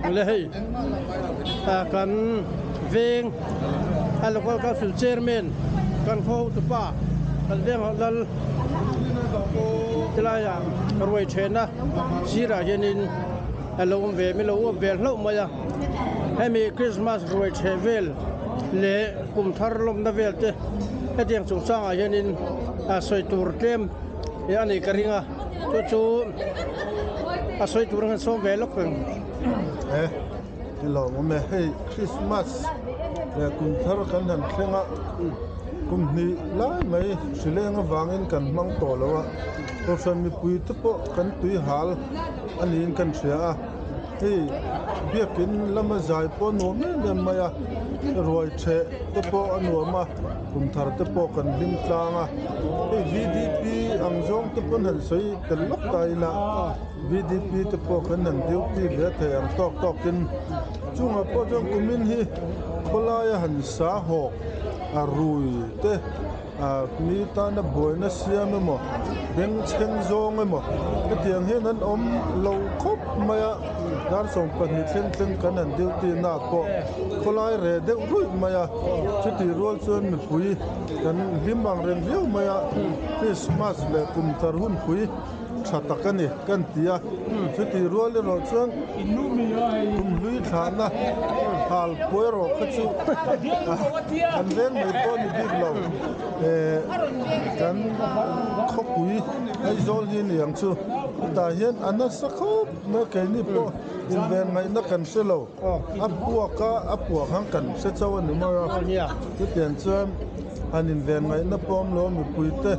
Le hei kan veng a local council chairman kan khaw hotupa kan veng ah lal tilaiah ruai thehna sirah hianin a lo awm ve min lo uap ve hlauh mai a hemi krismas ruai theh vel leh kum thar lawmna vel te hetiang chungchangah hianin a sawi tur tlem a nih ka ring a. Chu chu a sawi tur ang sawm ve lawk reng. E ni lo awm e hei Christmas leh kum thar kan han thleng a kum hnih lai mai hrileng avangin kan hmang tawh lo a kohhran mipui te pawh kan tui hal a niin kan hria a hei biakin lama zai pawh a nuam em em mai a ruai theh te pawh a nuam a kum thar te pawh kan hlim tlang a. Hei VDP ang zawng te pawn han sawi tel lawk ta ila VDP te pawh kan han duty ve thei ang tawk tawk in chungah pawh chuan kumin hi khawlaia han sa hawk a rui te ah mi tana buaina siam emaw bengchheng zawng emaw hetiang hian an awm lo khawp mai a dar 12 thleng thleng kan han duty na pawh khawlai reh deuh ruih mai a chutih rual chuan mipui. Kan hlim ang reng viau mai a, Krismas leh kum thar hunpui tha tak a ni kan ti a, chutih rual erawh chuan kum hlui thlahna hal pawh erawh kha chu kan veng mai pawh a ni bik lo, kan khawpui Aizawl hi a ni ang chu, hetah hian a nasa khawp mai a keini pawh inven ngaihna kan hre lo. A puak a, a puak ang kan hre chauh a ni mai a, chutiang chuan han inven ngaihna pawh awm lo a mipuite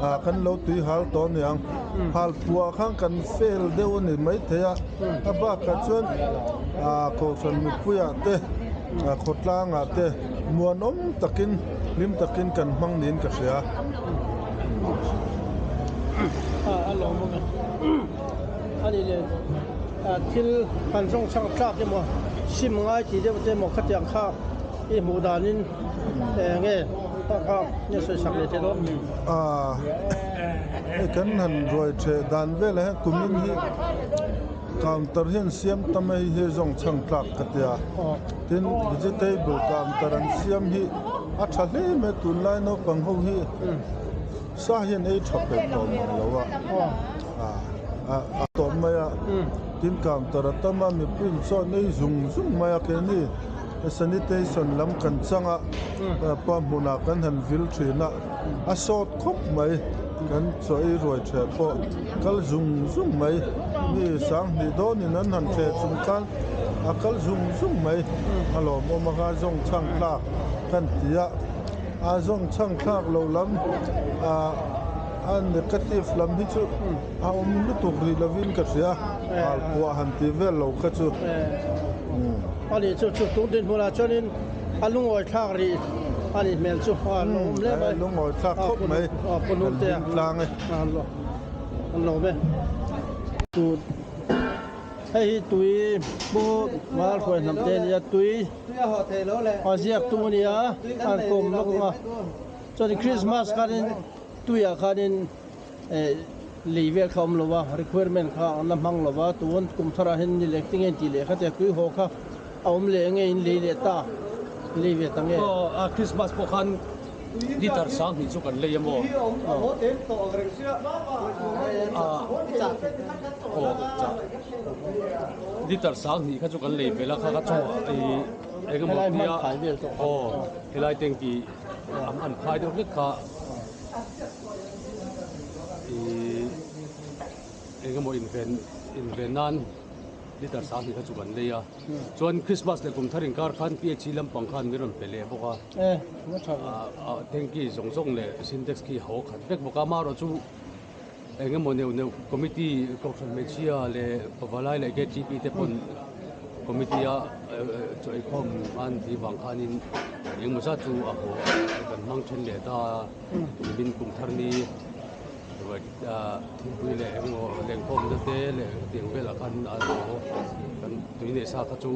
ah kan lo tui hal tawh a ni ang, hal puah khan kan fail deuh a ni maithei a, a bakah chuan ah kohhran mipuiah te ah khawtlangah te muanawm takin hlim takin kan hmang niin ka hria. A lawmawm e. A ni le. Thil kan zawng chhang tlak emaw sim ngai tih deuh te emaw khatiang kha i hmuh danin eng nge tak kha nge sawi sak leh thei dawn? Aaa hei kan han ruai theh dan velah hian kumin hi counter hian siam ta mai hi zawng chhang tlak ka tia tin vegetable counter an siam hi a tha hle mai tunlai naupang ho hi sa hian ei tha peih tawh mang lo a. A tawp mai a, tin counter a tam a, mipui in chaw nei zung zung mai a, keini sanitation lam kan chang a, pa hmunah kan han vil thin a, a sawt khawp mai, kan chaw ei ruai theh pawh kal zung zung mai, mi sanghnih dawnin an han theh chung khan a kal zung zung mai, a lawmawm a kha zawng chhang thlak kan ti a, a zawng chhang thlak lo lam ah. A negative lam hi chu a awm lutuk rih lovin ka hria, hal puah han tih vel lo kha chu. A nih chu chu tun dinhmunah chuanin a lungawi thlak rih a nih hmel chu a lo awm hle mai. A lungawi thlak khawp mai, kan hlim tlang e. An lo awm e. Hei hi tui pu Ngalhruai hnam te a nia, tui a ziaktu a nia, a kawm lawk ang a. Chuanin Christmas khanin tuiah khanin eh lei vel kha a awm lo a, requirement kha an la hmang lo va, tun kum tharah hian ni leh tinge in tih leh kha tia tui haw kha a awm leh nge in lei leh ta, lei ve ta nge. Aw a Christmas pawh khan liter 20 chu kan lei a maw? Aw liter 20 kha chu kan lei belh a kha kha chu engemaw tia aw helai tanki An phai deuh hlek kha ihh eng emaw inven inven nan liter 20 kha chu kan lei a chuan Christmas leh kum thar inkar khan PHC lampang khan min rawn pe leh bawk a ah tanky zawng zawng leh sintex khi haw khat vek bawk a amaherawh chu eng emaw neuh neuh committee kohhran hmeichhia leh pavalai leh KTP te pawn committee a chaw eikhawm an tih vang khanin engemaw zat chu a haw kan hmang then leh ta nimin kum thar ni thingpui leh engemaw lengkhawmna te leh tiang velah khan a haw kan tui neih sa kha chu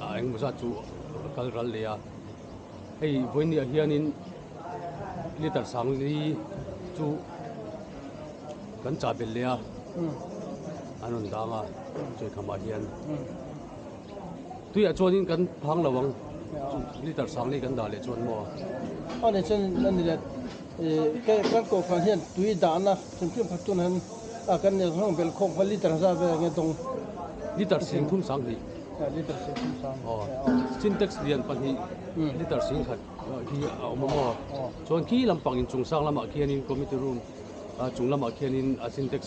a engemaw zat chu a kal ral leh a hei vawiin hianin. Liter 40 chu kan chah belh leh a. An rawn dang a, chawikhamah hian tuiah chuanin kan phang lo ang, liter sangli kan dah leh chuan maw? A ni chuan a ni leh, kan kohhran hian tui dahna hrim hrim khat tun hian a kan nei hlawm belh khawm kha liter zat vel nge dawng? Liter singthum sanghnih. Liter singthum sanghnih. Aw, Sintex lian pahnih liter singkhat hi a awm a maw? Chuan khi lampang inchung sang lamah khianin committee room A chung lamah khianin a sintex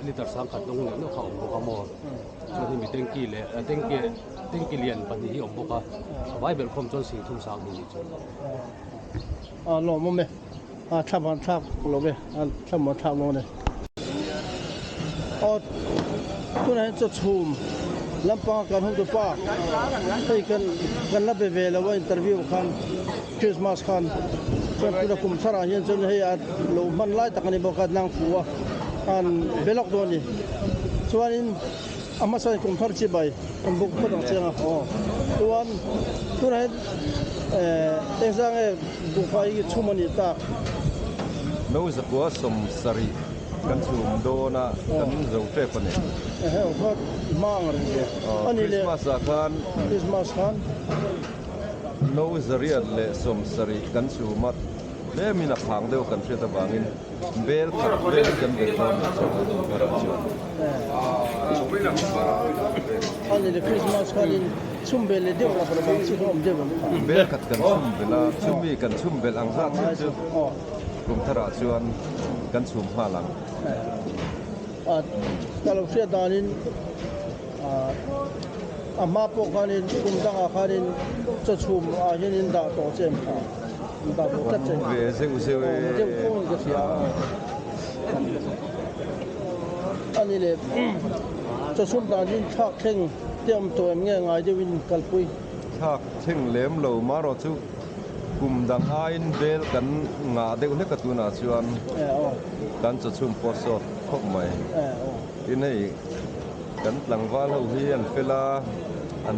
liter sangkhat lawng leh nawk kha a awm bawk a maw? Chuan hemi tanky leh tanky tanky lian pahnih hi a awm bawk a, a vai belh khawm chuan sing thum sang hi ni chu. A lawmawm e, a thla van thlak lo ve, a thla mawn thlak dawn e. Aw tunah hian chaw chhum lampanga kan hun tupa hei kan kan la be ve lo a interview khan Christmas khan chuan tuna kum tharah hian chuan hei a lo hman lai tak a ni bawk a nang fu a an be lawk dawn a ni chuanin a hmasa in kum thar chibai an buk phawt ang chiang a aw chuan tunah hian eh engzah nge buhfai hi chhum a nih tak. No zakua sawmsarih kan chhum dawn a kan zo tep a ni. Ehe aw kha hma ang reng ve. Aw Christmas ah khan. Christmas khan. No zariat leh sawmsarih kan chhum a tlemin a phang deuh kan hriat avangin bel khat vel hi kan bel dawn nih chuan karah chuan. A ni le Christmas khanin chhum bel leh deuh rak rak ang chi kha awm deuh ang kha. Bel khat kan chhum belh a, chumi kan chhum belh ang zat chiah chu kum tharah chuan kan chhum nghal ang. A ka lo hriat danin a hma pawh khanin kum dangah khanin chaw chhum ah hianin dah tawh che em kha dah tawh tlat che. Ve zeuh zeuh e. Deuh tawhin ka hria a. A ni le chaw chhum dan hi thlak thleng te awm tawh em nge ngai deuhin kalpui. Thlak thleng lem lo marawh chu kum dang aiin bel kan ngah deuh hlek a tunah chuan kan chaw chhum pawh sawt khawp mai. Tin hei kan tlangval ho hi an fel a, an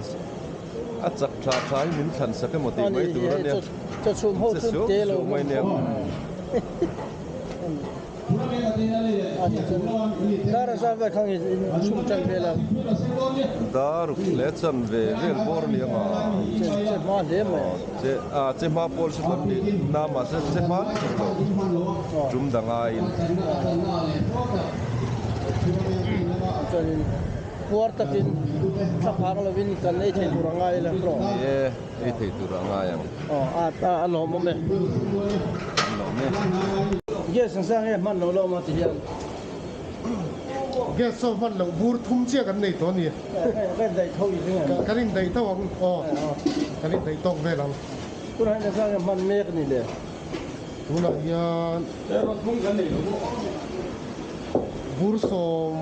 a chak tha tha hi min thlan sak emaw tih mai tur a nia. Chaw chhum ho chu te lo mai nia. Daruk leh chan ve vel bawr a ni ang a. Che a che hma pawl chu kan ni na mahse che hma lutuk lo tum dang aiin. Puar takin thla phang lovin kan ei thei tur a ngai la tawh. Ni e, ei thei tur a ngai ang. Aw a a lawmawm e. An lawm e. Gas ang sang nge hman lo lo maw ti hian. Gas saw hman loh bur thum chiah kan nei tawh a ni. Kan in daih tho i ring em? Kan in daih tho ang aw. Kan in daih tawk vel ang. Tunah hian engzah nge hman mek a ni le? Tunah hian bur sawm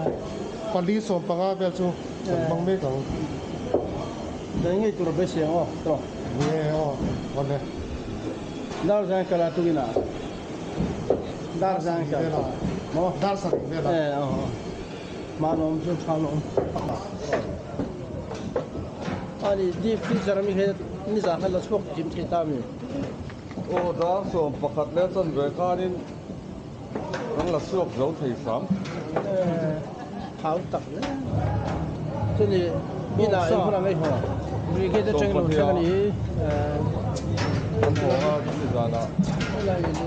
pali 15 vel chu kan hmang mek ang. Daih ngei tur a beisei ang aw tawh. Nge aw awle. Dar zang kala tukin a. Dar zang kala. Maw? Dar sarih vel a. Eh aw. Hmanawm chu thanawm. Ani deep freezer ami kha nizan khan la chhuak kim thei ta mi. Aw dar 11 leh chanve khanin kan la chhuak zo thei hram. Eh thau tak hle. Chuni inah eng hunah ngei haw. Brigade atangin lo thleng a ni. Kan haw a chumi zanah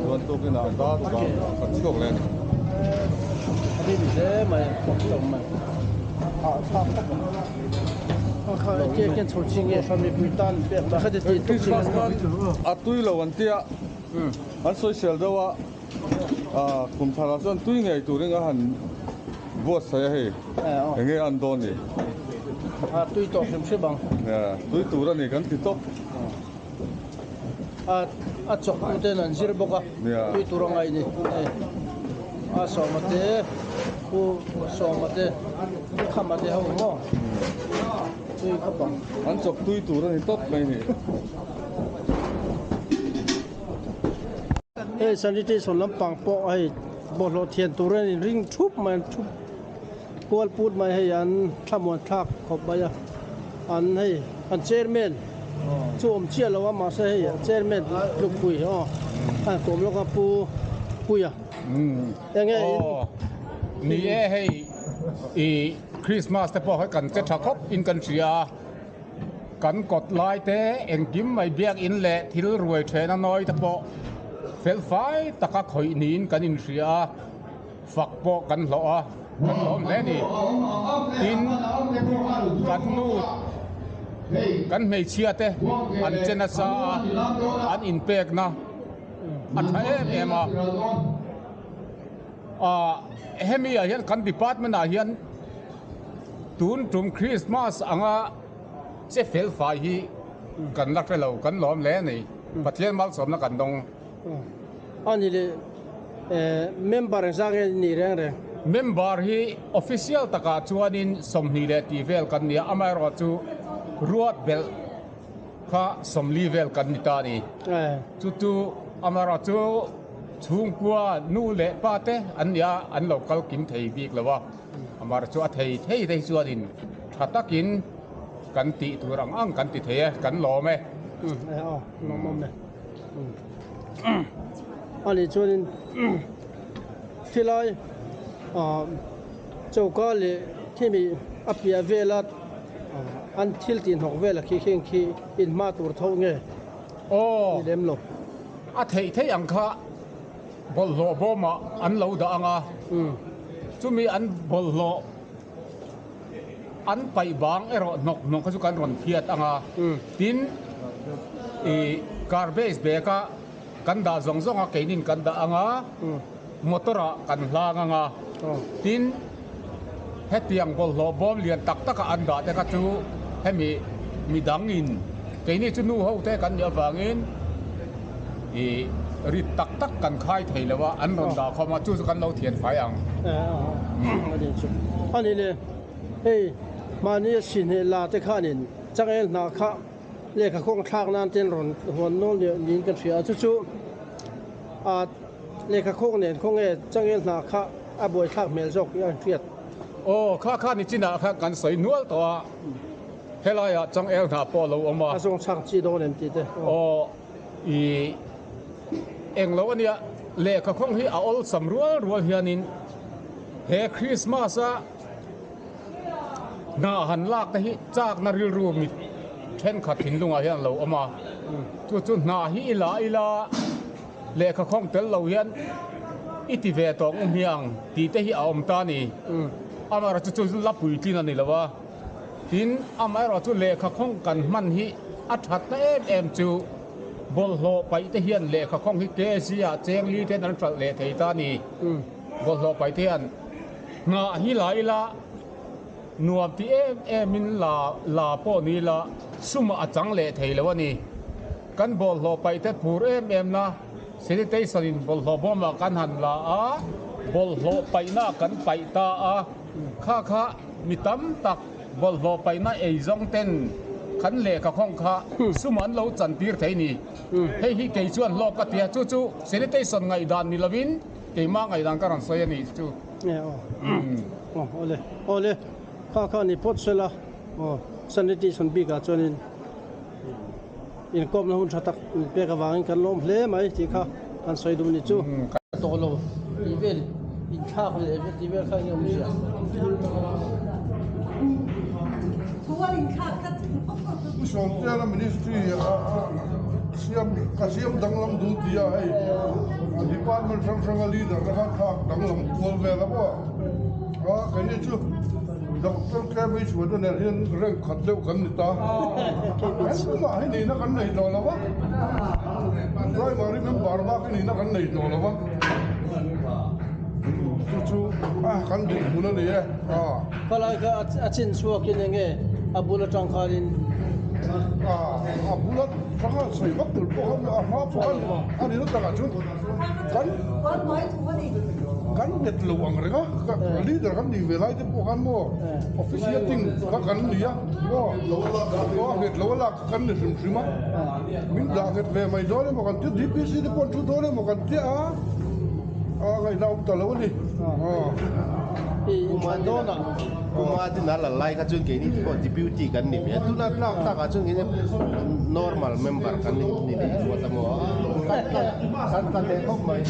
chuan tukinah dar rukah kan chhuak leh a ni. A rim hle mai a hlawm mai. A thlak khawp ang. Christmas khan a tui lo an tia an sawisel deuh a kum tharah chuan tui ngei turin a han buatsaih a hei enge an dawn ni tui tawh hrim hrim ang tui tur a ni kan ti tawp a chawk tu ten an zir bawk a tui tur a ngai ni a sawma te pu sawma te khama te ho maw tui khawp ang an chawk tui tur a ni tawp mai ni. Hei sanitation lampang pawh hei bawlhhlawh thian tur a in ring thup mai an thup kual put mai hei an thlamuan thlak khawp mai a an hei an chairman chu awm chiah lo a mahse hei chairman tlukpui aw a kawm lawk a pu Puia enge in ni e hei. I Christmas te pawh kha kan che tha khawp in kan hria a, kan kawt lai te engkim mai biakin leh thil ruai thehna nawi te pawh fel fai taka khawih niin kan inhria a, fak pawh kan hlawh a, kan lawm hle a ni. Tin, kan nu, kan hmeichhia te an che nasa a, an inpekna a tha em em a. Ahh hemi ah hian kan department ah hian tun tum Christmas anga che fel fai hi kan la hre lo kan lawm hle a ni Pathian malsawmna kan dawng. A ni leh member engzah nge ni reng reng? Member hi official takah chuanin 20 leh tih vel kan ni a, amaherawhchu ruat belh kha 40 vel kan ni ta a ni. Chu chu amaherawhchu Chhungkua nu leh pa te an nia an lo kal kim thei bik lo a, amar chu a thei thei te hi chuanin tha takin kan tih tur ang ang kan ti thei e, kan lawm e. Umm e aw, lawm awm e. A nih chuanin khilai ah choka leh khimi a piah vela an thil tih hnawk vela khi kheng khi inhma tur tho nge? Aw. Ni lem lo. A theih theih ang kha bawlhhlawh bawmah an lo dah ang a, chumi an bawlhhlawh an paih bang erawh hnawk hnawk kha chu kan rawn phiat ang a, tin i garbage bag a kan dah zawng zawng a keinin kan dah ang a, motor ah kan hlang ang a, tin hetiang bawlhhlawh bawm lian tak tak a an dah te kha chu hemi midangin keini chu nu ho te kan nih avangin ih rit tak tak kan khai thei lo a, an rawn dah khawm a, chu chu kan lo thian fai ang. A ni le, hei mahni a sihneh la te khanin changel hna kha lehkha khawng thlak nan ten rawn huan nawl niin kan hria a, chu chu a Lehkha khawk nen khaw nge changel hna kha a buaithlak hmel zawk i a hriat. Aw, kha kha ni chinah khan kan sawi nual tawh a, helaiah changel hna pawh a lo awm a. A zawng chhak chi dawn em tih te. Aw, i englo a nia, lehkha khawng hi a awlsam rual rual hianin he Christmas a hna han lak te hi chakna rilru mit thenkhat thinlungah hian a lo awm a, chu chu hna hi i la ila. Lehkha khawng tel lo hian i ti ve tawh ang hmiang tih te hi a awm ta a ni. Amaherawhchu chu la puitlin a ni lo a. Tin, amaherawhchu lehkha khawng kan hman hi a thatna em em chu bawlhhlawh paih te hian lehkha khawng hi KZ ah cheng li ten an hralh leh thei ta a ni. Bawlhhlawh paih te hian nghah hi la ila nuam ti em em in la la pawh ni ila sumah a chang leh thei lo a ni. Kan bawlhhlawh paih te phur em em na sanitation in bawlhhlawh bawmah kan han la a, bawlhhlawh paihna kan paih ta a, kha kha mi tam tak bawlhhlawh paihna ei zawng ten kan lehkha khawng kha sum an lo chan tir thei ni. Hei hi kei chuan hlawk ka ti a, chu chu sanitation ngaihdan ni lovin keimah ngaihdan ka rawn sawi a ni chu. Aw awle awle kha kha ni phawt sela aw sanitation bikah chuanin Inkawmna hun tha tak min pek avangin kan lawm hle mai tih kha kan sawi duh ni chu. Tawh lo tih vel inthlak leh vel tih vel kha enge awmzia? Pu Sawmtiana Ministry a siam ka siam danglam duh tih a hei a department hrang hranga leader te khan thlak danglam kual vel a maw a keini chu Doctor Kevin Suata nen hian rank khat deuh kan ni ta. Engmah hi nihna kan nei tawh lo va, primary member bak hi nihna kan nei tawh lo va. Chu chu kan dinhmun a ni e. Khalai kha a chin chhuakin enge a bul atang khanin? A bul atanga sawi vak tur pawh a hma pawh a ni na takah chuan kan kan nghet lo ang reng a, leader kan nih ve lai te pawh khan maw officiating kha kan ni a maw aw a nghet lo a lak kha kan ni hrim hrim a, min dah nghet ve mai dawn emaw kan tia DPC te pawh an thu dawn emaw kan tia a, a ngaihna awm ta lo a ni. Kuma din a la lai kha chuan keini te pawh deputy kan ni ve a, tuna tlak takah chuan keini normal member kan ni leh ruat a maw kan tla leh khawp mai.